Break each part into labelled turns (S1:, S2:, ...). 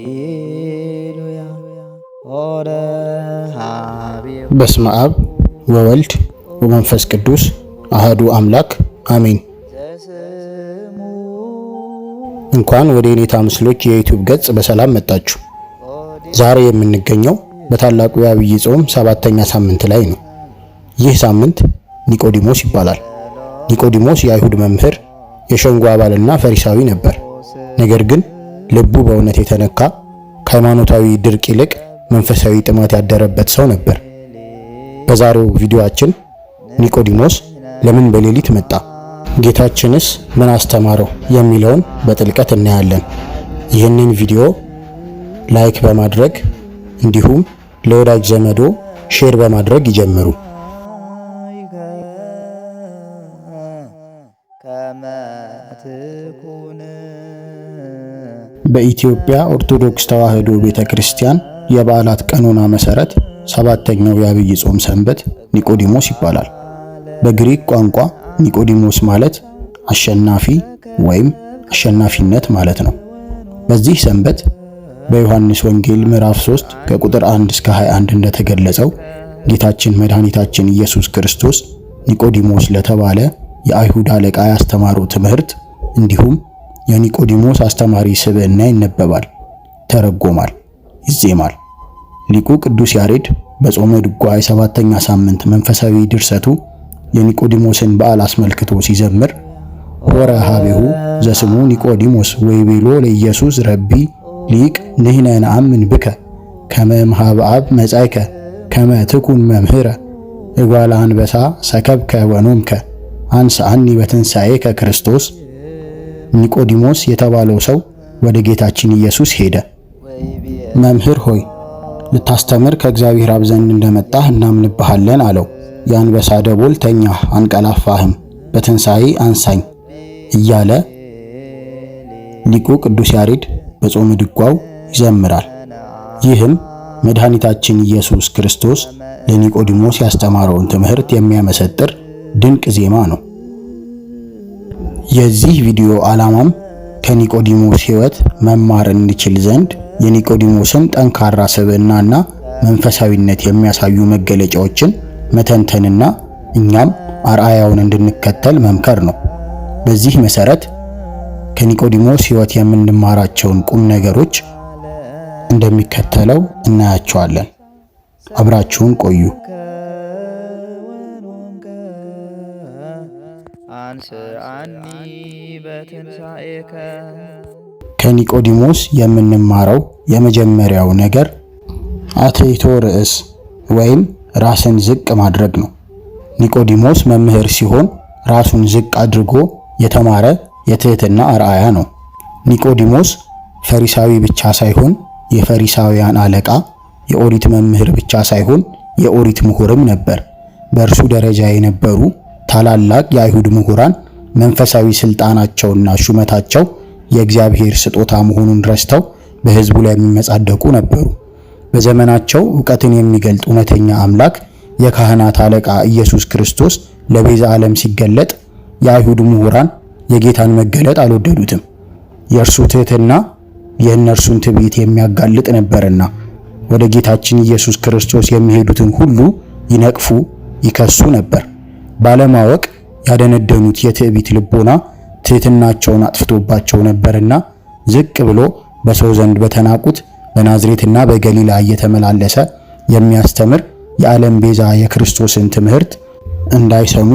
S1: ሃሌሉያ ኦረ
S2: በስመ አብ ወወልድ ወመንፈስ ቅዱስ አህዱ አምላክ አሜን።
S1: ዘስሙ
S2: እንኳን ወደ የኔታ ምስሎች የዩቲዩብ ገጽ በሰላም መጣችሁ። ዛሬ የምንገኘው በታላቁ የዐቢይ ጾም ሰባተኛ ሳምንት ላይ ነው። ይህ ሳምንት ኒቆዲሞስ ይባላል። ኒቆዲሞስ የአይሁድ መምህር፣ የሸንጎ አባልና ፈሪሳዊ ነበር። ነገር ግን ልቡ በእውነት የተነካ ከሃይማኖታዊ ድርቅ ይልቅ መንፈሳዊ ጥማት ያደረበት ሰው ነበር። በዛሬው ቪዲዮአችን ኒቆዲሞስ ለምን በሌሊት መጣ፣ ጌታችንስ ምን አስተማረው የሚለውን በጥልቀት እናያለን። ይህንን ቪዲዮ like በማድረግ እንዲሁም ለወዳጅ ዘመዶ share በማድረግ ይጀምሩ።
S1: ከመ ትኩን
S2: በኢትዮጵያ ኦርቶዶክስ ተዋሕዶ ቤተክርስቲያን የበዓላት ቀኖና መሰረት ሰባተኛው የዐቢይ ጾም ሰንበት ኒቆዲሞስ ይባላል። በግሪክ ቋንቋ ኒቆዲሞስ ማለት አሸናፊ ወይም አሸናፊነት ማለት ነው። በዚህ ሰንበት በዮሐንስ ወንጌል ምዕራፍ 3 ከቁጥር 1 እስከ 21 እንደተገለጸው ጌታችን መድኃኒታችን ኢየሱስ ክርስቶስ ኒቆዲሞስ ለተባለ የአይሁድ አለቃ ያስተማረው ትምህርት እንዲሁም የኒቆዲሞስ አስተማሪ ስብዕና ይነበባል፣ ይተረጎማል፣ ይዜማል። ሊቁ ቅዱስ ያሬድ በጾመ ድጓ የሰባተኛ ሳምንት መንፈሳዊ ድርሰቱ የኒቆዲሞስን በዓል አስመልክቶ ሲዘምር ሖረ ኀቤሁ ዘስሙ ኒቆዲሞስ ወይቤሎ ለኢየሱስ ረቢ ሊቅ ንሕነ ነአምን ብከ ከመ እምኀበ አብ መጻእከ ከመ ትኩን መምህረ እጓለ አንበሳ ሰከብከ ወኖምከ አንስአኒ በትንሣኤከ ክርስቶስ። ኒቆዲሞስ የተባለው ሰው ወደ ጌታችን ኢየሱስ ሄደ። መምህር ሆይ ልታስተምር ከእግዚአብሔር አብ ዘንድ እንደመጣህ እናምንብሃለን አለው። የአንበሳ ደቦል ተኛህ አንቀላፋህም፣ በትንሣኤ አንሳኝ እያለ ሊቁ ቅዱስ ያሬድ በጾመ ድጓው ይዘምራል። ይህም መድኃኒታችን ኢየሱስ ክርስቶስ ለኒቆዲሞስ ያስተማረውን ትምህርት የሚያመሰጥር ድንቅ ዜማ ነው። የዚህ ቪዲዮ ዓላማም ከኒቆዲሞስ ሕይወት መማር እንችል ዘንድ የኒቆዲሞስን ጠንካራ ስብዕናና መንፈሳዊነት የሚያሳዩ መገለጫዎችን መተንተንና እኛም አርአያውን እንድንከተል መምከር ነው። በዚህ መሰረት ከኒቆዲሞስ ሕይወት የምንማራቸውን ቁም ነገሮች እንደሚከተለው እናያቸዋለን። አብራችሁን ቆዩ።
S1: ወኖምከ አንስአኒ በትንሣኤከ
S2: ከኒቆዲሞስ የምንማረው የመጀመሪያው ነገር አትሕቶ ርእስ ወይም ራስን ዝቅ ማድረግ ነው። ኒቆዲሞስ መምህር ሲሆን ራሱን ዝቅ አድርጎ የተማረ የትህትና አርአያ ነው። ኒቆዲሞስ ፈሪሳዊ ብቻ ሳይሆን የፈሪሳውያን አለቃ፣ የኦሪት መምህር ብቻ ሳይሆን የኦሪት ምሁርም ነበር። በእርሱ ደረጃ የነበሩ ታላላቅ የአይሁድ ምሁራን መንፈሳዊ ስልጣናቸውና ሹመታቸው የእግዚአብሔር ስጦታ መሆኑን ረስተው በሕዝቡ ላይ የሚመጻደቁ ነበሩ። በዘመናቸው እውቀትን የሚገልጥ እውነተኛ አምላክ የካህናት አለቃ ኢየሱስ ክርስቶስ ለቤዛ ዓለም ሲገለጥ የአይሁድ ምሁራን የጌታን መገለጥ አልወደዱትም። የእርሱ ትሕትና የእነርሱን ትዕቢት የሚያጋልጥ ነበርና ወደ ጌታችን ኢየሱስ ክርስቶስ የሚሄዱትን ሁሉ ይነቅፉ፣ ይከሱ ነበር። ባለማወቅ ያደነደኑት የትዕቢት ልቦና ትሕትናቸውን አጥፍቶባቸው ነበርና ዝቅ ብሎ በሰው ዘንድ በተናቁት በናዝሬትና በገሊላ እየተመላለሰ የሚያስተምር የዓለም ቤዛ የክርስቶስን ትምህርት እንዳይሰሙ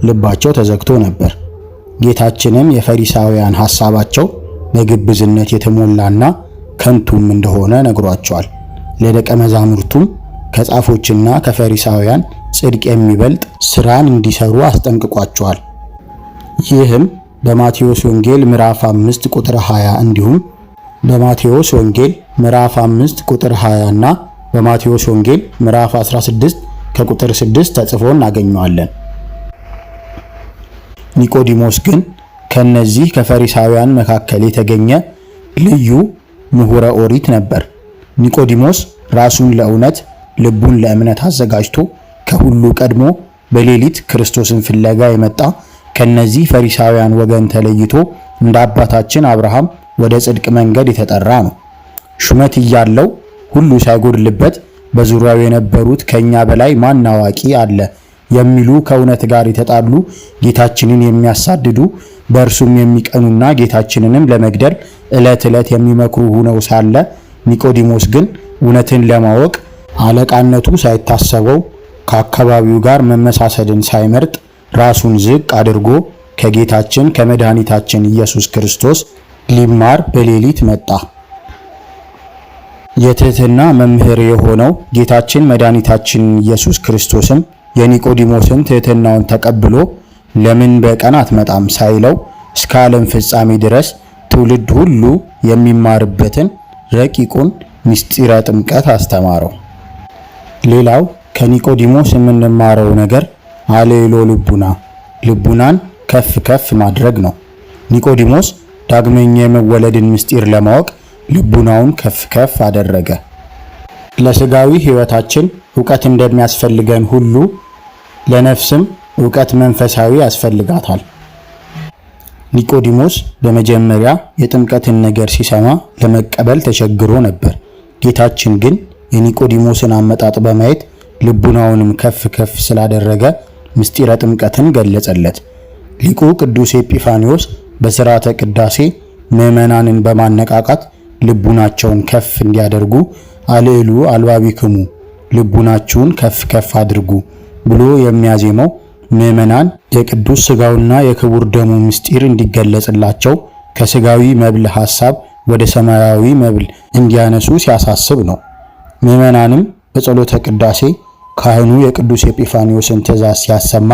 S2: ልባቸው ተዘግቶ ነበር። ጌታችንም የፈሪሳውያን ሐሳባቸው በግብዝነት የተሞላና ከንቱም እንደሆነ ነግሯቸዋል። ለደቀ መዛሙርቱም ከጻፎችና ከፈሪሳውያን ጽድቅ የሚበልጥ ስራን እንዲሰሩ አስጠንቅቋቸዋል። ይህም በማቴዎስ ወንጌል ምዕራፍ 5 ቁጥር 20 እንዲሁም በማቴዎስ ወንጌል ምዕራፍ 5 ቁጥር 20 እና በማቴዎስ ወንጌል ምዕራፍ 16 ከቁጥር 6 ተጽፎ እናገኘዋለን። ኒቆዲሞስ ግን ከነዚህ ከፈሪሳውያን መካከል የተገኘ ልዩ ምሁረ ኦሪት ነበር። ኒቆዲሞስ ራሱን ለእውነት ልቡን ለእምነት አዘጋጅቶ ከሁሉ ቀድሞ በሌሊት ክርስቶስን ፍለጋ የመጣ ከነዚህ ፈሪሳውያን ወገን ተለይቶ እንደ አባታችን አብርሃም ወደ ጽድቅ መንገድ የተጠራ ነው። ሹመት እያለው ሁሉ ሳይጎድልበት በዙሪያው የነበሩት ከኛ በላይ ማን አዋቂ አለ የሚሉ ከእውነት ጋር የተጣሉ ጌታችንን የሚያሳድዱ በእርሱም የሚቀኑና ጌታችንንም ለመግደል ዕለት ዕለት የሚመክሩ ሆነው ሳለ ኒቆዲሞስ ግን እውነትን ለማወቅ አለቃነቱ ሳይታሰበው ከአካባቢው ጋር መመሳሰልን ሳይመርጥ ራሱን ዝቅ አድርጎ ከጌታችን ከመድኃኒታችን ኢየሱስ ክርስቶስ ሊማር በሌሊት መጣ። የትህትና መምህር የሆነው ጌታችን መድኃኒታችን ኢየሱስ ክርስቶስም የኒቆዲሞስን ትህትናውን ተቀብሎ ለምን በቀን አትመጣም ሳይለው እስከ ዓለም ፍጻሜ ድረስ ትውልድ ሁሉ የሚማርበትን ረቂቁን ምስጢረ ጥምቀት አስተማረው። ሌላው ከኒቆዲሞስ የምንማረው ነገር አሌሎ ልቡና፣ ልቡናን ከፍ ከፍ ማድረግ ነው። ኒቆዲሞስ ዳግመኛ የመወለድን ምስጢር ለማወቅ ልቡናውን ከፍ ከፍ አደረገ። ለስጋዊ ሕይወታችን እውቀት እንደሚያስፈልገን ሁሉ ለነፍስም እውቀት መንፈሳዊ ያስፈልጋታል። ኒቆዲሞስ በመጀመሪያ የጥምቀትን ነገር ሲሰማ ለመቀበል ተቸግሮ ነበር። ጌታችን ግን የኒቆዲሞስን አመጣጥ በማየት ልቡናውንም ከፍ ከፍ ስላደረገ ምስጢረ ጥምቀትን ገለጸለት። ሊቁ ቅዱስ ኤጲፋኒዎስ በሥርዓተ ቅዳሴ ምዕመናንን በማነቃቃት ልቡናቸውን ከፍ እንዲያደርጉ አልዕሉ አልባቢክሙ ልቡናችሁን ከፍ ከፍ አድርጉ ብሎ የሚያዜመው ምዕመናን የቅዱስ ሥጋውና የክቡር ደሙ ምስጢር እንዲገለጽላቸው ከሥጋዊ መብል ሐሳብ ወደ ሰማያዊ መብል እንዲያነሱ ሲያሳስብ ነው። ምዕመናንም በጸሎተ ቅዳሴ ካህኑ የቅዱስ ኤጲፋኒዎስን ትእዛዝ ሲያሰማ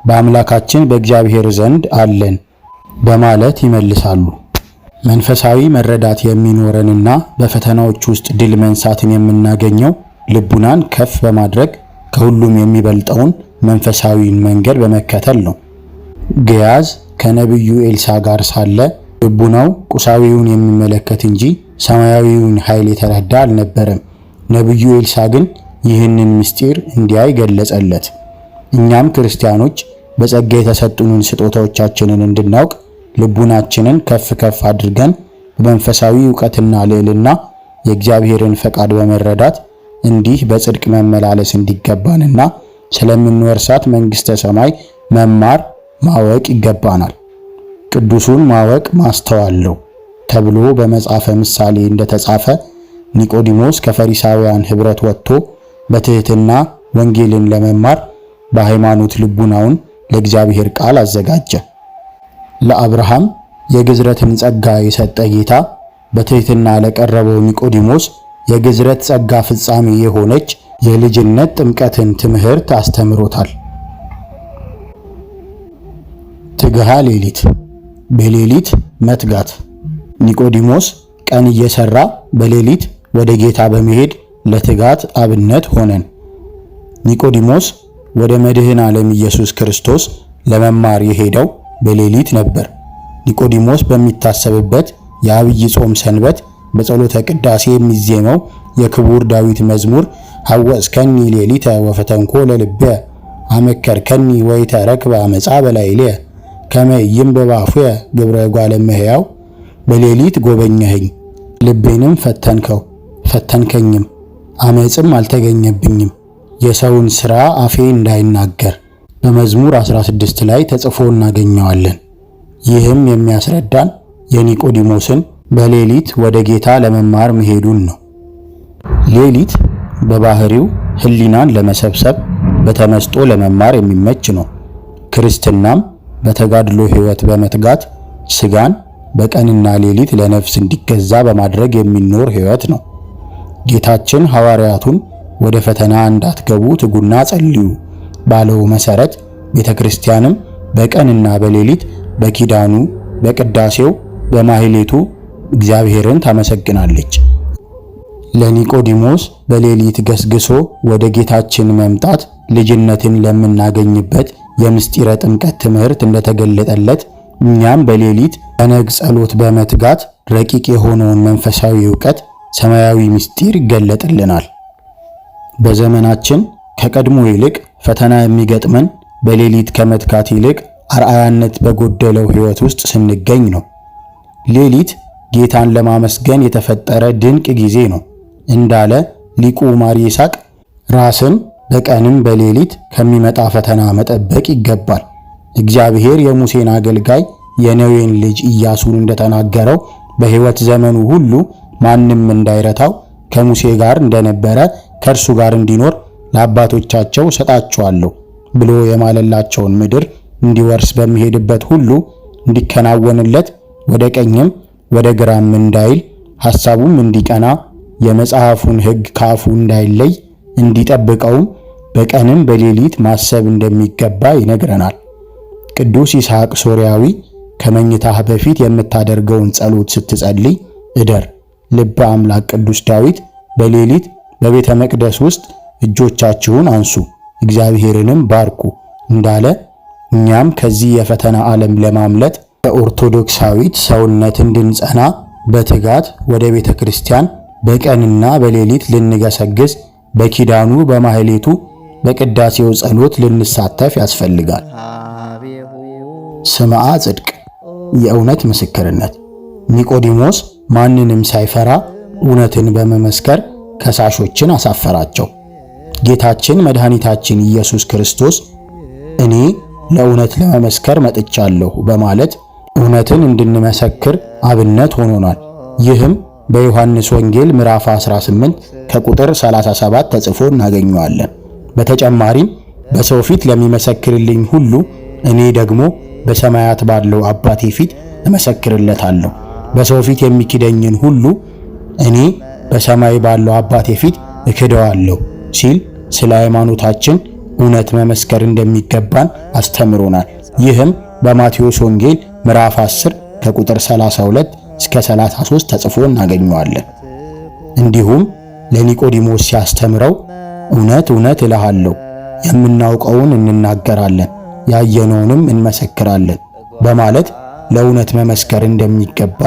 S2: በአምላካችን በእግዚአብሔር ዘንድ አለን በማለት ይመልሳሉ። መንፈሳዊ መረዳት የሚኖረንና በፈተናዎች ውስጥ ድል መንሳትን የምናገኘው ልቡናን ከፍ በማድረግ ከሁሉም የሚበልጠውን መንፈሳዊን መንገድ በመከተል ነው። ግያዝ ከነቢዩ ኤልሳ ጋር ሳለ ልቡናው ቁሳዊውን የሚመለከት እንጂ ሰማያዊውን ኃይል የተረዳ አልነበረም። ነቢዩ ኤልሳ ግን ይህንን ምስጢር እንዲያይ ገለጸለት። እኛም ክርስቲያኖች በጸጋ የተሰጡንን ስጦታዎቻችንን እንድናውቅ ልቡናችንን ከፍ ከፍ አድርገን በመንፈሳዊ እውቀትና ልዕልና የእግዚአብሔርን ፈቃድ በመረዳት እንዲህ በጽድቅ መመላለስ እንዲገባንና ስለምንወርሳት መንግሥተ ሰማይ መማር ማወቅ ይገባናል። ቅዱሱን ማወቅ ማስተዋል ነው ተብሎ በመጽሐፈ ምሳሌ እንደተጻፈ ኒቆዲሞስ ከፈሪሳውያን ኅብረት ወጥቶ በትሕትና ወንጌልን ለመማር በሃይማኖት ልቡናውን ለእግዚአብሔር ቃል አዘጋጀ። ለአብርሃም የግዝረትን ጸጋ የሰጠ ጌታ በትሕትና ለቀረበው ኒቆዲሞስ የግዝረት ጸጋ ፍጻሜ የሆነች የልጅነት ጥምቀትን ትምህርት አስተምሮታል። ትግሃ ሌሊት፣ በሌሊት መትጋት። ኒቆዲሞስ ቀን እየሰራ በሌሊት ወደ ጌታ በመሄድ ለትጋት አብነት ሆነን። ኒቆዲሞስ ወደ መድህን ዓለም ኢየሱስ ክርስቶስ ለመማር የሄደው በሌሊት ነበር። ኒቆዲሞስ በሚታሰብበት የአብይ ጾም ሰንበት በጸሎተ ቅዳሴ የሚዜመው የክቡር ዳዊት መዝሙር ሐወጽከኒ ሌሊተ ወፈተንኮ ለልቤ አመከርከኒ ወኢተረክበ አመፃ በላዕሌየ ከመ ኢይንብብ አፉየ ግብረ እጓለ እመሕያው። በሌሊት ጎበኘኸኝ፣ ልቤንም ፈተንከው ፈተንከኝም፣ አመፅም አልተገኘብኝም፣ የሰውን ሥራ አፌ እንዳይናገር በመዝሙር 16 ላይ ተጽፎ እናገኘዋለን። ይህም የሚያስረዳን የኒቆዲሞስን በሌሊት ወደ ጌታ ለመማር መሄዱን ነው። ሌሊት በባህሪው ሕሊናን ለመሰብሰብ በተመስጦ ለመማር የሚመች ነው። ክርስትናም በተጋድሎ ሕይወት በመትጋት ስጋን በቀንና ሌሊት ለነፍስ እንዲገዛ በማድረግ የሚኖር ሕይወት ነው። ጌታችን ሐዋርያቱን ወደ ፈተና እንዳትገቡ ትጉና ጸልዩ ባለው መሰረት ቤተክርስቲያንም በቀንና በሌሊት በኪዳኑ፣ በቅዳሴው፣ በማህሌቱ እግዚአብሔርን ታመሰግናለች። ለኒቆዲሞስ በሌሊት ገስግሶ ወደ ጌታችን መምጣት ልጅነትን ለምናገኝበት የምስጢረ ጥምቀት ትምህርት እንደተገለጠለት እኛም በሌሊት በነግ ጸሎት በመትጋት ረቂቅ የሆነውን መንፈሳዊ ዕውቀት ሰማያዊ ምስጢር ይገለጥልናል። በዘመናችን ከቀድሞ ይልቅ ፈተና የሚገጥመን በሌሊት ከመትጋት ይልቅ አርአያነት በጎደለው ሕይወት ውስጥ ስንገኝ ነው። ሌሊት ጌታን ለማመስገን የተፈጠረ ድንቅ ጊዜ ነው እንዳለ ሊቁ ማር ይስሐቅ ራስን በቀንም በሌሊት ከሚመጣ ፈተና መጠበቅ ይገባል። እግዚአብሔር የሙሴን አገልጋይ የነዌን ልጅ ኢያሱን እንደተናገረው በሕይወት ዘመኑ ሁሉ ማንም እንዳይረታው ከሙሴ ጋር እንደነበረ ከእርሱ ጋር እንዲኖር ለአባቶቻቸው ሰጣቸዋለሁ ብሎ የማለላቸውን ምድር እንዲወርስ በሚሄድበት ሁሉ እንዲከናወንለት ወደ ቀኝም ወደ ግራም እንዳይል ሐሳቡም እንዲቀና የመጽሐፉን ሕግ ካፉ እንዳይለይ እንዲጠብቀውም በቀንም በሌሊት ማሰብ እንደሚገባ ይነግረናል። ቅዱስ ይስሐቅ ሶርያዊ ከመኝታህ በፊት የምታደርገውን ጸሎት ስትጸልይ እደር። ልበ አምላክ ቅዱስ ዳዊት በሌሊት በቤተ መቅደስ ውስጥ እጆቻችሁን አንሱ እግዚአብሔርንም ባርኩ እንዳለ እኛም ከዚህ የፈተና ዓለም ለማምለጥ በኦርቶዶክሳዊት ሰውነት እንድንጸና በትጋት ወደ ቤተ ክርስቲያን በቀንና በሌሊት ልንገሰግስ በኪዳኑ በማህሌቱ በቅዳሴው ጸሎት ልንሳተፍ ያስፈልጋል። ስምዐ ጽድቅ፣ የእውነት ምስክርነት። ኒቆዲሞስ ማንንም ሳይፈራ እውነትን በመመስከር ከሳሾችን አሳፈራቸው። ጌታችን መድኃኒታችን ኢየሱስ ክርስቶስ እኔ ለእውነት ለመመስከር መጥቻለሁ በማለት እውነትን እንድንመሰክር አብነት ሆኖናል። ይህም በዮሐንስ ወንጌል ምዕራፍ 18 ከቁጥር 37 ተጽፎ እናገኘዋለን። በተጨማሪም በሰው ፊት ለሚመሰክርልኝ ሁሉ እኔ ደግሞ በሰማያት ባለው አባቴ ፊት እመሰክርለታለሁ። በሰው ፊት የሚክደኝን ሁሉ እኔ በሰማይ ባለው አባቴ ፊት እክደዋለሁ ሲል ስለ ሃይማኖታችን እውነት መመስከር እንደሚገባን አስተምሮናል። ይህም በማቴዎስ ወንጌል ምዕራፍ 10 ከቁጥር 32 እስከ 33 ተጽፎ እናገኘዋለን። እንዲሁም ለኒቆዲሞስ ሲያስተምረው እውነት እውነት እልሃለሁ የምናውቀውን እንናገራለን፣ ያየነውንም እንመሰክራለን በማለት ለእውነት መመስከር እንደሚገባ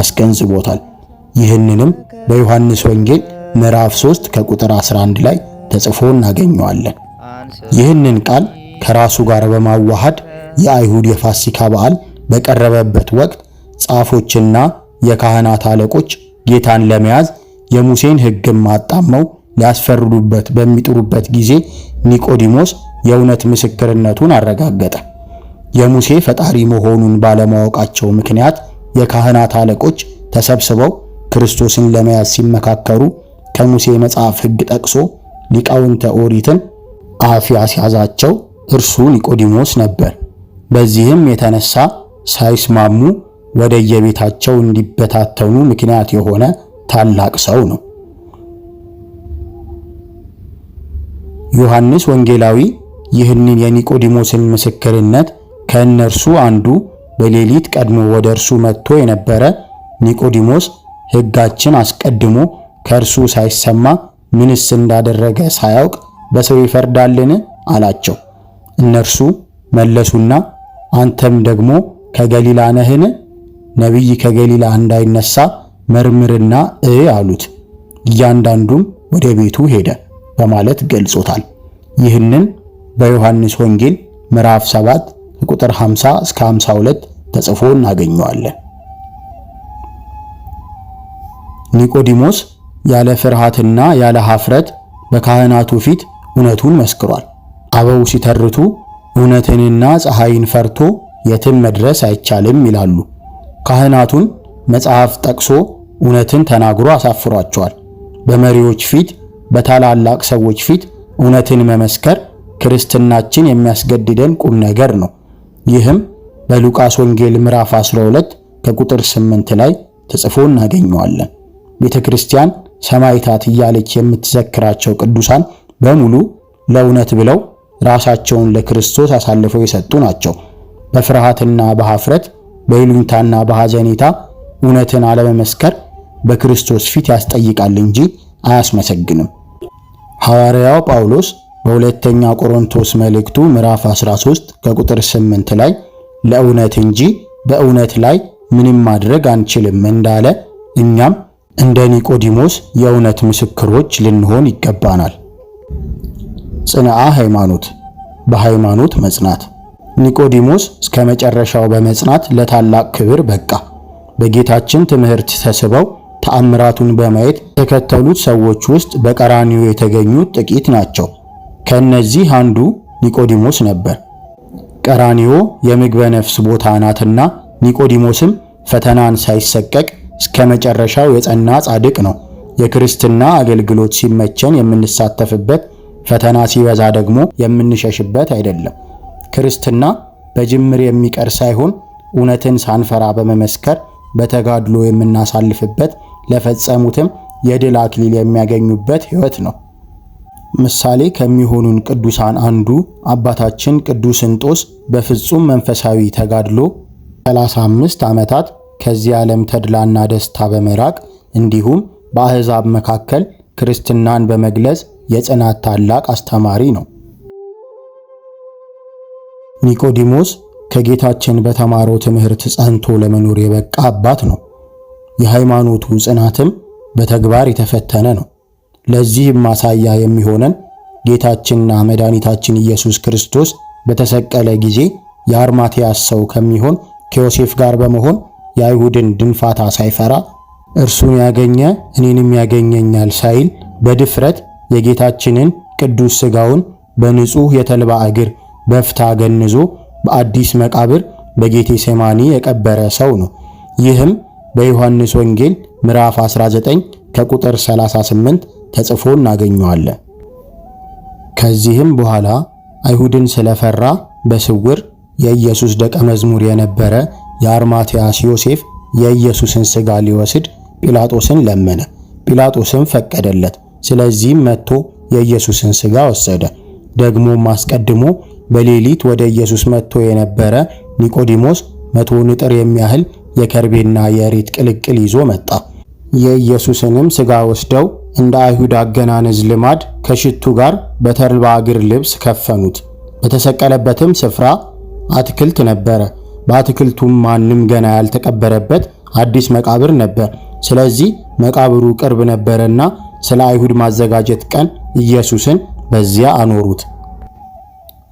S2: አስገንዝቦታል። ይህንንም በዮሐንስ ወንጌል ምዕራፍ 3 ከቁጥር 11 ላይ ተጽፎ እናገኘዋለን። ይህንን ቃል ከራሱ ጋር በማዋሃድ የአይሁድ የፋሲካ በዓል በቀረበበት ወቅት ጻፎችና የካህናት አለቆች ጌታን ለመያዝ የሙሴን ሕግም አጣመው ሊያስፈርዱበት በሚጥሩበት ጊዜ ኒቆዲሞስ የእውነት ምስክርነቱን አረጋገጠ። የሙሴ ፈጣሪ መሆኑን ባለማወቃቸው ምክንያት የካህናት አለቆች ተሰብስበው ክርስቶስን ለመያዝ ሲመካከሩ ከሙሴ መጽሐፍ ሕግ ጠቅሶ ሊቃውንተ ኦሪትን አፍ ያስያዛቸው እርሱ ኒቆዲሞስ ነበር። በዚህም የተነሳ ሳይስማሙ ወደየቤታቸው እንዲበታተኑ ምክንያት የሆነ ታላቅ ሰው ነው። ዮሐንስ ወንጌላዊ ይህንን የኒቆዲሞስን ምስክርነት ከእነርሱ አንዱ በሌሊት ቀድሞ ወደ እርሱ መጥቶ የነበረ ኒቆዲሞስ ሕጋችን አስቀድሞ ከእርሱ ሳይሰማ ምንስ እንዳደረገ ሳያውቅ በሰው ይፈርዳልን? አላቸው። እነርሱ መለሱና አንተም ደግሞ ከገሊላ ነህን? ነቢይ ከገሊላ እንዳይነሳ መርምርና እይ አሉት። እያንዳንዱም ወደ ቤቱ ሄደ በማለት ገልጾታል። ይህንን በዮሐንስ ወንጌል ምዕራፍ 7 ከቁጥር 50 እስከ 52 ተጽፎ እናገኘዋለን። ኒቆዲሞስ ያለ ፍርሃትና ያለ ሐፍረት በካህናቱ ፊት እውነቱን መስክሯል። አበው ሲተርቱ እውነትንና ፀሐይን ፈርቶ የትም መድረስ አይቻልም ይላሉ። ካህናቱን መጽሐፍ ጠቅሶ እውነትን ተናግሮ አሳፍሯቸዋል። በመሪዎች ፊት፣ በታላላቅ ሰዎች ፊት እውነትን መመስከር ክርስትናችን የሚያስገድደን ቁም ነገር ነው። ይህም በሉቃስ ወንጌል ምዕራፍ 12 ከቁጥር 8 ላይ ተጽፎ እናገኘዋለን። ቤተ ክርስቲያን ሰማዕታት እያለች የምትዘክራቸው ቅዱሳን በሙሉ ለእውነት ብለው ራሳቸውን ለክርስቶስ አሳልፈው የሰጡ ናቸው። በፍርሃትና በሐፍረት በይሉኝታና በሐዘኔታ እውነትን አለመመስከር በክርስቶስ ፊት ያስጠይቃል እንጂ አያስመሰግንም። ሐዋርያው ጳውሎስ በሁለተኛ ቆሮንቶስ መልእክቱ ምዕራፍ 13 ከቁጥር 8 ላይ ለእውነት እንጂ በእውነት ላይ ምንም ማድረግ አንችልም እንዳለ እኛም እንደ ኒቆዲሞስ የእውነት ምስክሮች ልንሆን ይገባናል። ጽንዓ ሃይማኖት፣ በሃይማኖት መጽናት። ኒቆዲሞስ እስከ መጨረሻው በመጽናት ለታላቅ ክብር በቃ። በጌታችን ትምህርት ተስበው ተአምራቱን በማየት የተከተሉት ሰዎች ውስጥ በቀራንዮ የተገኙት ጥቂት ናቸው። ከእነዚህ አንዱ ኒቆዲሞስ ነበር። ቀራንዮ የምግበ ነፍስ ቦታ ናትና ኒቆዲሞስም ፈተናን ሳይሰቀቅ እስከ መጨረሻው የጸና ጻድቅ ነው። የክርስትና አገልግሎት ሲመቸን የምንሳተፍበት፣ ፈተና ሲበዛ ደግሞ የምንሸሽበት አይደለም። ክርስትና በጅምር የሚቀር ሳይሆን እውነትን ሳንፈራ በመመስከር በተጋድሎ የምናሳልፍበት፣ ለፈጸሙትም የድል አክሊል የሚያገኙበት ሕይወት ነው። ምሳሌ ከሚሆኑን ቅዱሳን አንዱ አባታችን ቅዱስ እንጦስ በፍጹም መንፈሳዊ ተጋድሎ 35 ዓመታት ከዚህ ዓለም ተድላና ደስታ በመራቅ እንዲሁም በአሕዛብ መካከል ክርስትናን በመግለጽ የጽናት ታላቅ አስተማሪ ነው። ኒቆዲሞስ ከጌታችን በተማረው ትምህርት ጸንቶ ለመኖር የበቃ አባት ነው። የሃይማኖቱ ጽናትም በተግባር የተፈተነ ነው። ለዚህም ማሳያ የሚሆነን ጌታችንና መድኃኒታችን ኢየሱስ ክርስቶስ በተሰቀለ ጊዜ የአርማትያስ ሰው ከሚሆን ከዮሴፍ ጋር በመሆን የአይሁድን ድንፋታ ሳይፈራ እርሱን ያገኘ እኔንም ያገኘኛል ሳይል በድፍረት የጌታችንን ቅዱስ ሥጋውን በንጹሕ የተልባ እግር በፍታ ገንዞ በአዲስ መቃብር በጌቴ ሴማኒ የቀበረ ሰው ነው። ይህም በዮሐንስ ወንጌል ምዕራፍ 19 ከቁጥር 38 ተጽፎ እናገኘዋለን። ከዚህም በኋላ አይሁድን ስለፈራ በስውር የኢየሱስ ደቀ መዝሙር የነበረ የአርማትያስ ዮሴፍ የኢየሱስን ሥጋ ሊወስድ ጲላጦስን ለመነ። ጲላጦስም ፈቀደለት። ስለዚህም መጥቶ የኢየሱስን ሥጋ ወሰደ። ደግሞም አስቀድሞ በሌሊት ወደ ኢየሱስ መጥቶ የነበረ ኒቆዲሞስ 100 ንጥር የሚያህል የከርቤና የእሬት ቅልቅል ይዞ መጣ። የኢየሱስንም ሥጋ ወስደው እንደ አይሁድ አገናነዝ ልማድ ከሽቱ ጋር በተልባ እግር ልብስ ከፈኑት። በተሰቀለበትም ስፍራ አትክልት ነበረ። በአትክልቱም ማንም ገና ያልተቀበረበት አዲስ መቃብር ነበር። ስለዚህ መቃብሩ ቅርብ ነበረና ስለ አይሁድ ማዘጋጀት ቀን ኢየሱስን በዚያ አኖሩት።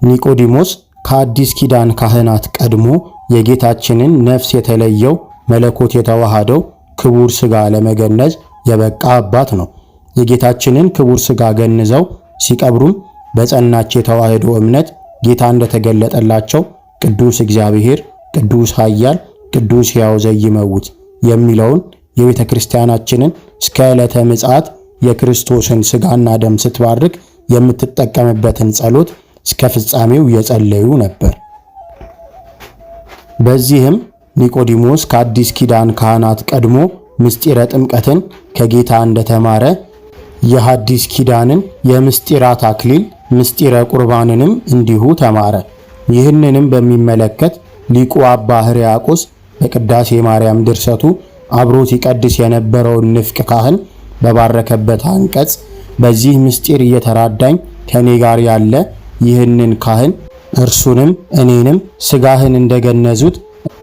S2: ኒቆዲሞስ ከአዲስ ኪዳን ካህናት ቀድሞ የጌታችንን ነፍስ የተለየው መለኮት የተዋሃደው ክቡር ሥጋ ለመገነዝ የበቃ አባት ነው። የጌታችንን ክቡር ሥጋ ገንዘው ሲቀብሩም በጸናች የተዋህዶ እምነት ጌታ እንደተገለጠላቸው ቅዱስ እግዚአብሔር፣ ቅዱስ ኃያል፣ ቅዱስ ሕያው ዘኢይመውት የሚለውን የቤተ ክርስቲያናችንን እስከ ዕለተ ምጽአት የክርስቶስን ሥጋና ደም ስትባርክ የምትጠቀምበትን ጸሎት እስከ ፍጻሜው የጸለዩ ነበር። በዚህም ኒቆዲሞስ ከአዲስ ኪዳን ካህናት ቀድሞ ምስጢረ ጥምቀትን ከጌታ እንደተማረ የሐዲስ ኪዳንን የምስጢራት አክሊል ምስጢረ ቁርባንንም እንዲሁ ተማረ። ይህንንም በሚመለከት ሊቁ አባ ሕርያቆስ በቅዳሴ ማርያም ድርሰቱ አብሮት ይቀድስ የነበረውን ንፍቅ ካህን በባረከበት አንቀጽ በዚህ ምስጢር እየተራዳኝ ከኔ ጋር ያለ ይህንን ካህን እርሱንም እኔንም ስጋህን እንደገነዙት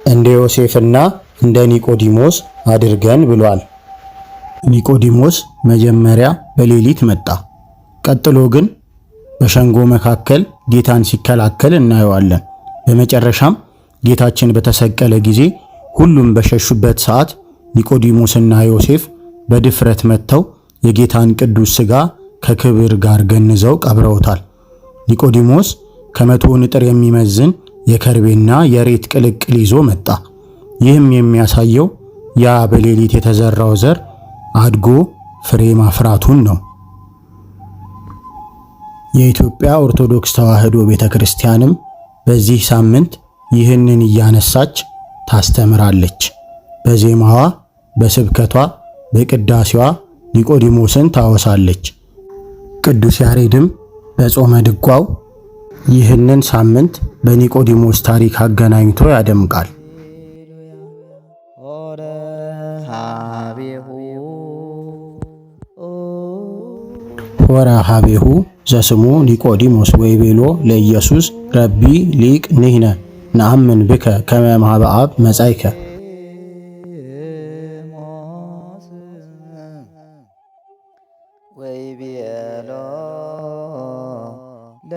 S2: እንደ ዮሴፍና እንደ ኒቆዲሞስ አድርገን ብሏል። ኒቆዲሞስ መጀመሪያ በሌሊት መጣ። ቀጥሎ ግን በሸንጎ መካከል ጌታን ሲከላከል እናየዋለን። በመጨረሻም ጌታችን በተሰቀለ ጊዜ ሁሉም በሸሹበት ሰዓት ኒቆዲሞስና ዮሴፍ በድፍረት መጥተው የጌታን ቅዱስ ሥጋ ከክብር ጋር ገንዘው ቀብረውታል። ኒቆዲሞስ ከ100 ንጥር የሚመዝን የከርቤና የሬት ቅልቅል ይዞ መጣ። ይህም የሚያሳየው ያ በሌሊት የተዘራው ዘር አድጎ ፍሬ ማፍራቱን ነው። የኢትዮጵያ ኦርቶዶክስ ተዋሕዶ ቤተክርስቲያንም በዚህ ሳምንት ይህንን እያነሳች ታስተምራለች። በዜማዋ፣ በስብከቷ፣ በቅዳሴዋ ኒቆዲሞስን ታወሳለች። ቅዱስ ያሬድም በጾመ ድጓው ይህንን ሳምንት በኒቆዲሞስ ታሪክ አገናኝቶ ያደምቃል። ሖረ ኀቤሁ ዘስሙ ኒቆዲሞስ ወይቤሎ ለኢየሱስ ረቢ ሊቅ ንሕነ ነአምን ብከ ከመ እምኀበ አብ መጻእከ።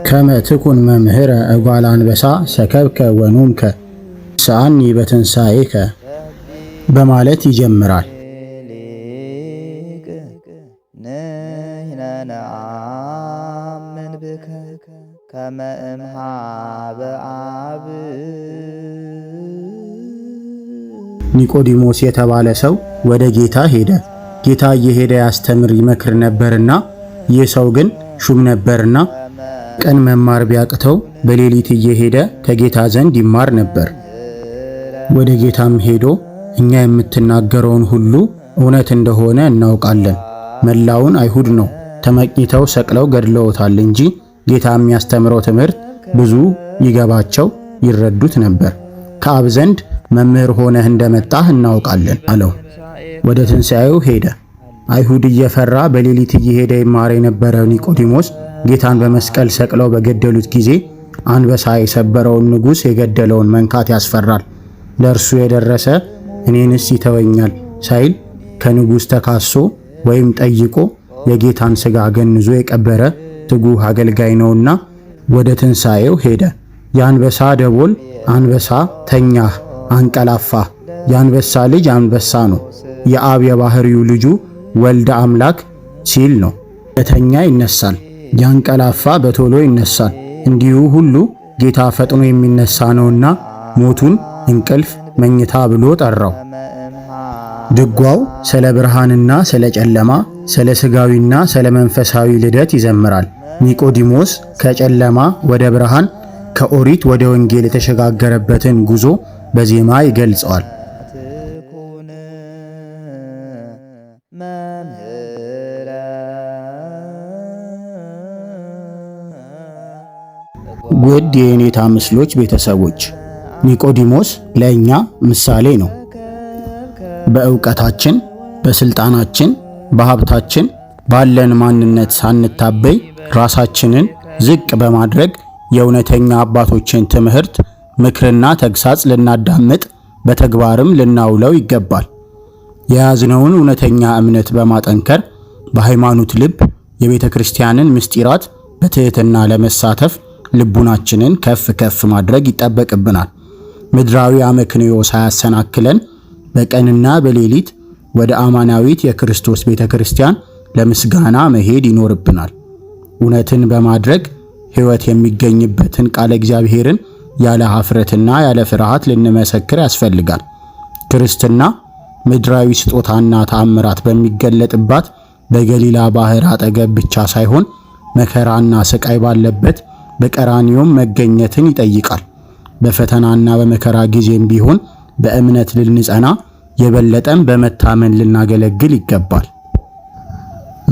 S2: ከመ ትኩን መምህረ እጓል አንበሳ ሰከብከ ወኑምከ ሰአኒ በትንሣኤከ። በማለት ይጀምራል።
S1: ሊቅ ንሕነ ነአምን ብከ ከመ እምኀበ አብ።
S2: ኒቆዲሞስ የተባለ ሰው ወደ ጌታ ሄደ። ጌታ እየሄደ ያስተምር ይመክር ነበርና፣ ይህ ሰው ግን ሹም ነበርና ቀን መማር ቢያቅተው በሌሊት እየሄደ ከጌታ ዘንድ ይማር ነበር። ወደ ጌታም ሄዶ እኛ የምትናገረውን ሁሉ እውነት እንደሆነ እናውቃለን። መላውን አይሁድ ነው ተመቅኝተው ሰቅለው ገድለውታል እንጂ ጌታ የሚያስተምረው ትምህርት ብዙ ይገባቸው ይረዱት ነበር። ከአብ ዘንድ መምህር ሆነህ እንደመጣህ እናውቃለን አለው። ወደ ትንሣኤው ሄደ። አይሁድ እየፈራ በሌሊት እየሄደ ይማር የነበረው ኒቆዲሞስ ጌታን በመስቀል ሰቅለው በገደሉት ጊዜ አንበሳ የሰበረውን ንጉሥ የገደለውን መንካት ያስፈራል፣ ለእርሱ የደረሰ እኔንስ ይተወኛል ሳይል ከንጉሥ ተካሶ ወይም ጠይቆ የጌታን ሥጋ ገንዞ የቀበረ ትጉህ አገልጋይ ነውና ወደ ትንሣኤው ሄደ። የአንበሳ ደቦል አንበሳ ተኛህ አንቀላፋህ። የአንበሳ ልጅ አንበሳ ነው፣ የአብ የባህሪው ልጁ ወልደ አምላክ ሲል ነው። የተኛ ይነሳል፣ ያንቀላፋ በቶሎ ይነሳል። እንዲሁ ሁሉ ጌታ ፈጥኖ የሚነሳ ነውና ሞቱን እንቅልፍ መኝታ ብሎ ጠራው። ድጓው ስለ ብርሃንና ስለ ጨለማ፣ ስለ ስጋዊና ስለ መንፈሳዊ ልደት ይዘምራል። ኒቆዲሞስ ከጨለማ ወደ ብርሃን፣ ከኦሪት ወደ ወንጌል የተሸጋገረበትን ጉዞ በዜማ ይገልጸዋል።
S1: ትኩን መምህረ።
S2: ውድ የየኔታ ምስሎች ቤተሰቦች፣ ኒቆዲሞስ ለእኛ ምሳሌ ነው። በእውቀታችን፣ በስልጣናችን፣ በሀብታችን ባለን ማንነት ሳንታበይ ራሳችንን ዝቅ በማድረግ የእውነተኛ አባቶችን ትምህርት፣ ምክርና ተግሳጽ ልናዳምጥ በተግባርም ልናውለው ይገባል። የያዝነውን እውነተኛ እምነት በማጠንከር በሃይማኖት ልብ የቤተ ክርስቲያንን ምስጢራት በትሕትና ለመሳተፍ ልቡናችንን ከፍ ከፍ ማድረግ ይጠበቅብናል። ምድራዊ አመክንዮ ሳያሰናክለን በቀንና በሌሊት ወደ አማናዊት የክርስቶስ ቤተ ክርስቲያን ለምስጋና መሄድ ይኖርብናል። እውነትን በማድረግ ሕይወት የሚገኝበትን ቃለ እግዚአብሔርን ያለ ኀፍረትና ያለ ፍርሃት ልንመሰክር ያስፈልጋል። ክርስትና ምድራዊ ስጦታና ተአምራት በሚገለጥባት በገሊላ ባህር አጠገብ ብቻ ሳይሆን መከራና ስቃይ ባለበት በቀራንዮም መገኘትን ይጠይቃል። በፈተናና በመከራ ጊዜም ቢሆን በእምነት ልንጸና የበለጠም በመታመን ልናገለግል ይገባል።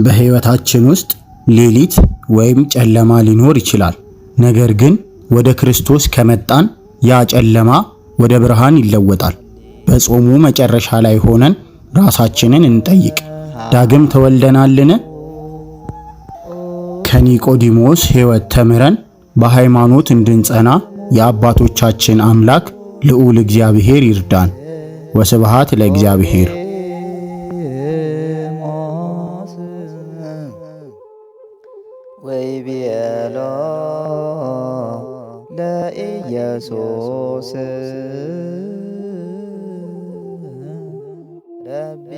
S2: በሕይወታችን ውስጥ ሌሊት ወይም ጨለማ ሊኖር ይችላል። ነገር ግን ወደ ክርስቶስ ከመጣን ያ ጨለማ ወደ ብርሃን ይለወጣል። በጾሙ መጨረሻ ላይ ሆነን ራሳችንን እንጠይቅ። ዳግም ተወልደናልን? ከኒቆዲሞስ ሕይወት ተምረን በሃይማኖት እንድንጸና የአባቶቻችን አምላክ ልዑል እግዚአብሔር ይርዳን። ወስብሃት ለእግዚአብሔር።
S1: ሞስ ወይቤሎ ለኢየሱስ ረቢ።